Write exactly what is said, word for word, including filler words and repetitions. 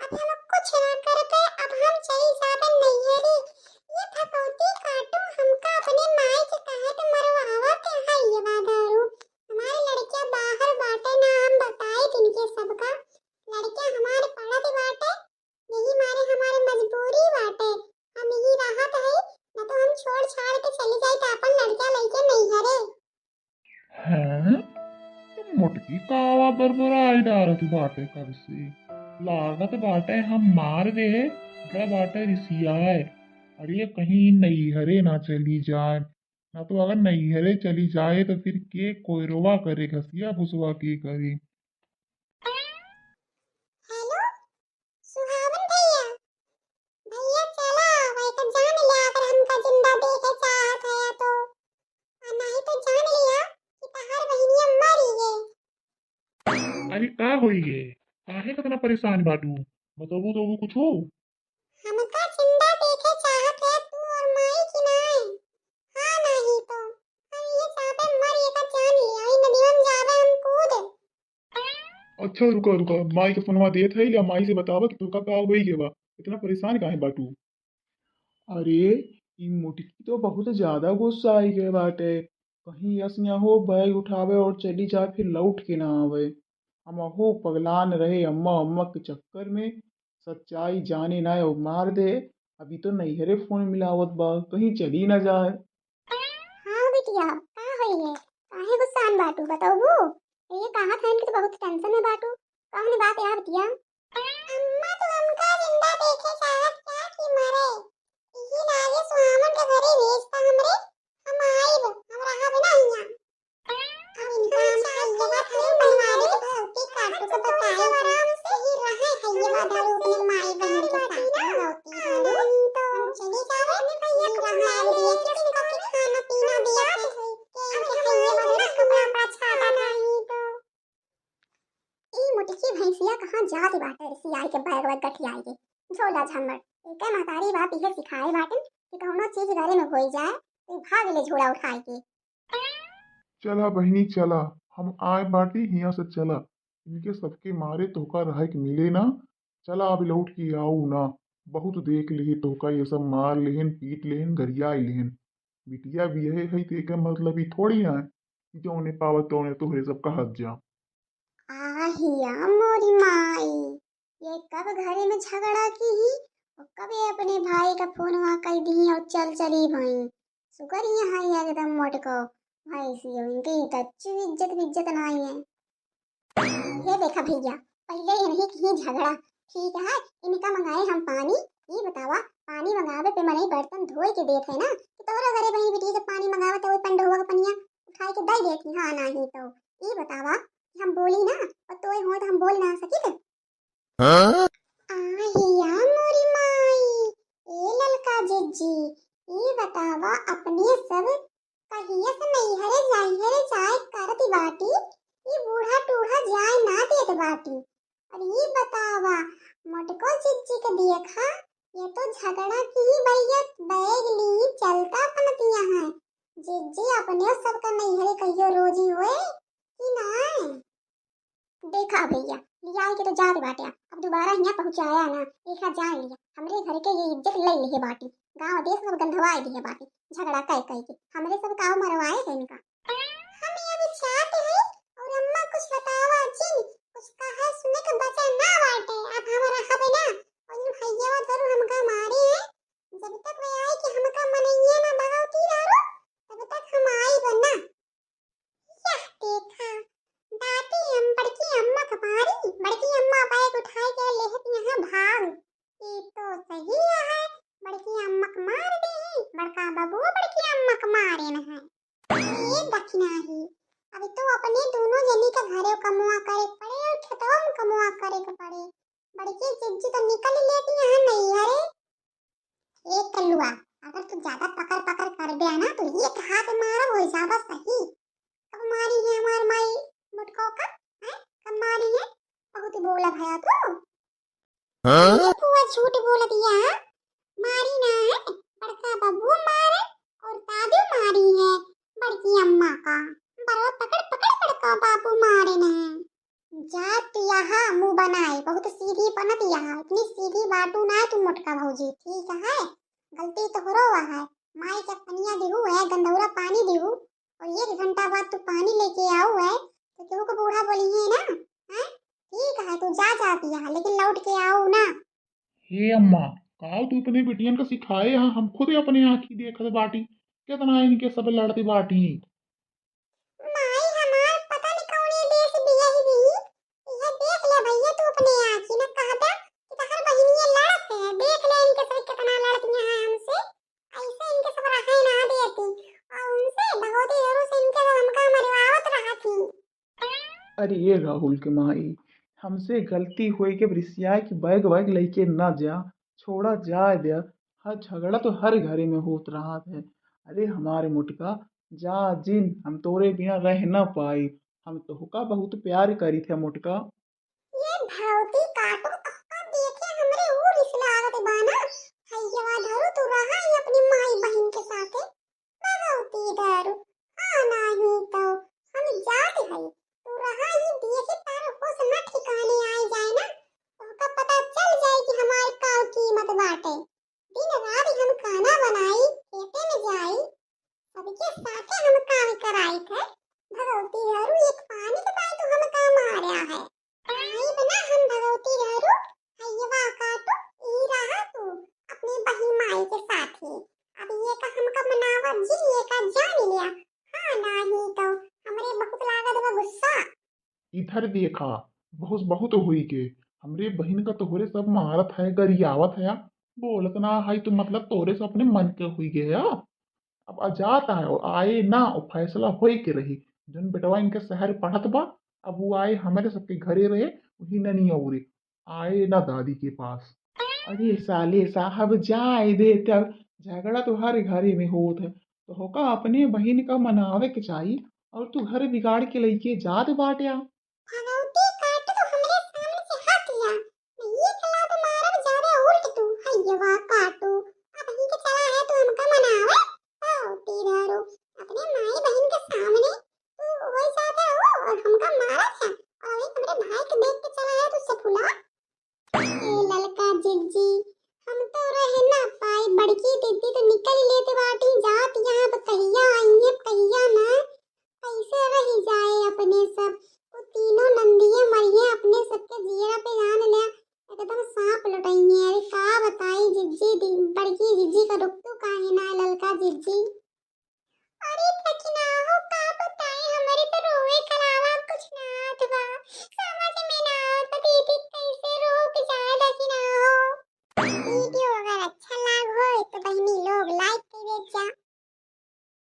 अब हम कुछ ना करबे, अब हम चली जाबे नैहरे। ये भगौती काटू हमका अपने माई के कहे तो मरवावत है ये दारू। हमारे लड़किया बाहर बाटे ना, हम बताई इनके सबका। लड़किया हमारे पढ़त बाटे, यही मारे हमारे मजबूरी बाटे, हम यही रहत है, ना तो हम छोड़ छाड़ के चली जाई तो अपन लड़किया लेके नैहरे। हैं? मोटकी कावा बरबराई डारत बाटे कब से? लागत बाटे हम मार दे, गए बाटे रिसियाए। अरे कहीं नैहरे ना चली जाए, ना तो अगर नैहरे चली जाए तो फिर के कोयरवा करे, घसिया भुसवा के करे। हेलो सुहावन भैया, भैया चला, वही का जान लिया अगर हमका जिंदा देखे चाहत है तो, और नहीं तो जान लिया कि तहार बहिनिया मरी है। अरे का होई है, काहे कितना परेशान बाटू, बताबू तो कुछ हो। हमका जिंदा देखे चाहत है तू और माई की नाय। हाँ नहीं तो हम ये चाहते मर ये का जान लिया, ई नदिया में जावे हम कूद। अच्छा रुका रुका, माई के फोनवा देत है या माई से बतावा कि तोका का होई गए बा, इतना परेशान काहे बाटू। अरे ई मोटकी तो बहुत ज्यादा गुस्सा आई गए बाटे, कहीं यस न हो बैग उठावे और चली जाए फिर लौट के ना आवे। हम अहो पगलान रहे अम्मा अम्मा के चक्कर में, सच्चाई जाने ना और मार दे। अभी तो नैहरे फोन मिलावत बा, कहीं चली ना जाए। हाँ बिटिया, का होई है, काहे गुस्सान बाटू बताबू? ये कहा था इनके तो बहुत टेंशन में बाटू, कौन बात है बिटिया? अम्मा तो हमका जिंदा देखे चाहत क्या कि मरे? यही लागे सुहावन के घरे भेजता हमरे, हम आइब, हम रहब ना हियां। अब इनका हम सही बात है, बनवावे के भौती काटू के बताए आराम से ही रहे है ये वादा रूप में माई बहन के साथ भौती वाले। हम चली जावे, ये रहा है ये किसका के खाना पीना दिया के, के इनके है ये वाला कपड़ा पाछा नहीं तो। ई मोटकी भैंसिया कहाँ जात बाटे, रिसियाई के बैग वैग गठियाई के, झोला झम्मर। एके महतारी बाप इहे सिखाए बाटिन कि कौनो चीज घरे में होई जाए, तो ई भाग ले झोला उठाए के। चला बहिनी चला, हम आए बाटी हियां से चला, इनके सबके मारे तोहका रहे के मिले ना। चला अब लौट के आऊ ना, बहुत देख लिहे तोहका, ये सब मार लेहन, पीट लेहन, गरिया लेहन। बिटिया बियाहे है तो एकर मतलब ई थोड़ी ना है कि जौने पावत तौने तोहरे सब कहत जा। आहिया मोरी माई, ये कब घरे में झगड़ा की ही और कब ये अपने भाई का फोनवा कई दी और चल चली भई। सुकर यहाँ एकदम मोटको भैंसी हो, इनके इज्जत इज्जत नाई है। ये देखा भैया, पहिले इन्हीं की ही झगड़ा ठीक है, इनका मंगाए हम पानी। ये बतावा, पानी मंगावे पे मनई बर्तन धोए के देत है ना, कि तोहरा घरे बहन बिटिया जब पानी मंगावत है, वही पंडहुआ का पनिया उठाए के दे देती। हाँ, नहीं तो ये बतावा कि हम बोली ना, और तोय हो तो हम बोल ना सकी थे। हाँ? आहिया मोरी माई, ए ललका जिज्जी, ई बतावा अपने सब कहिया से नैहरे जाइहरे जाए करत बाटी, ई बूढ़ा टूढ़ा जाए ना देत बाटी। और ई बतावा मोटको जिज्जी के देखा, ये तो झगड़ा की ही बैयत बैग ली चलता बनतिया है। जिज्जी अपने सबका नैहरे कहियो रोजी होए कि नाय? देखा भैया, लियाए के तो जात बाटे, अब दोबारा हियां पहुंचाया ना, देखा जान लिया, हमरे घर के ये इज्जत ले लिहे बाटी, गांव देश सब गंधवाए दिहे बाटी, झगड़ा कई कई के, हमरे सब काव मरवाए है इनका। हम ये अभी चाहते हैं और अम्मा कुछ बतावा जिन, कुछ कहे सुने के बचा ना बाटे, अब हम रहबे ना, और इन भैया जरूर हमका मारे हैं, जब तक वे आए कि हमका मनइया ना भगवती दारू, तब तक हम आई बना। यह देखा, दादी हम बड़की अम्मा के मारी, बड़की अम्मा बैग उठाए के लेहत यहाँ भाग। ई तो सही है, बड़की अम्मा के मार दे, बड़का बबुआ बड़की अम्मा के मारे न है। अरे दखिनाही, अभी तो अपने दोनों जनी के घरे कमवा करे के पड़े और खेतवा में कमवा करे के पड़े। बड़की जिज्जी तो निकल लेती यहाँ नैहरे। ए कल्लुआ, अगर तू ज्यादा पकड़ पकड़ कर दे ना तो एक हाथ मारो हो जाबा सही। कब मारी है हमार माई मोटको का? हैं? कब मारी है? बहुत ही बोला भया तू। हाँ? ये बुआ झूठ बोल दिया, मारी ना है, बड़का बबुआ मारे और दादू मारी है बड़की अम्मा का। बड़वा पकड़ पकड़ बड़का बाबू मारे ना है। जात यहाँ मुँह बनाए, बहुत सीधी बनत यहाँ, इतनी सीधी बाटू ना तू मोटका भौजी, ठीक है? गलती तोहरो है, माई के पनिया दिहू है, गंदौरा पानी दिहू, और एक घंटा बाद तू पानी लेके आऊ है, तो केहू के बूढ़ा बोली है ना, हैं? ठीक है, तू जा जात यहाँ, लेकिन लौट के आऊ ना। हे अम्मा, काव तू अपने बिटियन का सिखाए हैं, हम खुद अपने आँखी देखत बाटी, कितना इनके सब लड़ती बाटी। माई हमार पता न कौने देश बियाही दी, यह देख ले भैया तू अपने आँखी न कहता कि तहर बहिनिया लड़त है, देख ले इनके सब कितना लड़ती हैं हमसे, ऐसे इनके सब रहे ना देती, और उनसे भगवती जरूर से इनके सब हमका मरवावत रहा थी। अरे ये राहुल के माई, हमसे गलती होई के रिसियाए के बैग वैग लेके ना जा, छोड़ा जाए द्या। हर झगड़ा तो हर घरे में होत रहत है। अरे हमारे मोटका, जा जिन, हम तोरे बिना रह ना पाई। हम तोहका बहुत प्यार करी थे मोटका। ये भगवती काटू तोहका देखे हमरे ऊ रिस लागत बा ना। हइयवा धरू तू रहा ही अपनी माई बहिन के साथे। भगवती धरू, हाँ नाही तो हम जात हई। तू रहा ही देखे तार होश ना ठिकाने आए जाए ना। तोहका पता चल जाए कि हमार का कीमत बाटे। दिन रात हम खाना बनाई, खेते में जाई, सबके साथे हम काम कराई थे। भगवती हरू एक पानी के पाए तो हम काम आ रहा है। आइब ना हम भगवती हरू, हइयवा काटू, ई रहा तू अपने बहिन माई के साथे। अब ये का हमका मनावा जी, ये का जान लिया। हाँ नाही तो हमरे बहुत लागत बा गुस्सा। इधर देखा, बहुत, बहुत होई के, हमरे बहिन का तोहरे सब मारत है, गरियावत है, बोलत ना है, तो मतलब तोहरे से अपने मन के होई गया। अब आ जात है, और आए ना, और फैसला होई के रही। जौन बेटवा इनके शहर पढ़त बा, अब वो आए हमरे सबके घरे रहे, वही ननी औरे आए ना दादी के पास। अरे साले साहब, जाए दे, तब झगड़ा तो हर घरे में होत है, तो होका अपने बहिन का मनावे के चाही, और तू घर बिगाड़ के लइके जात बाट्या। भगवती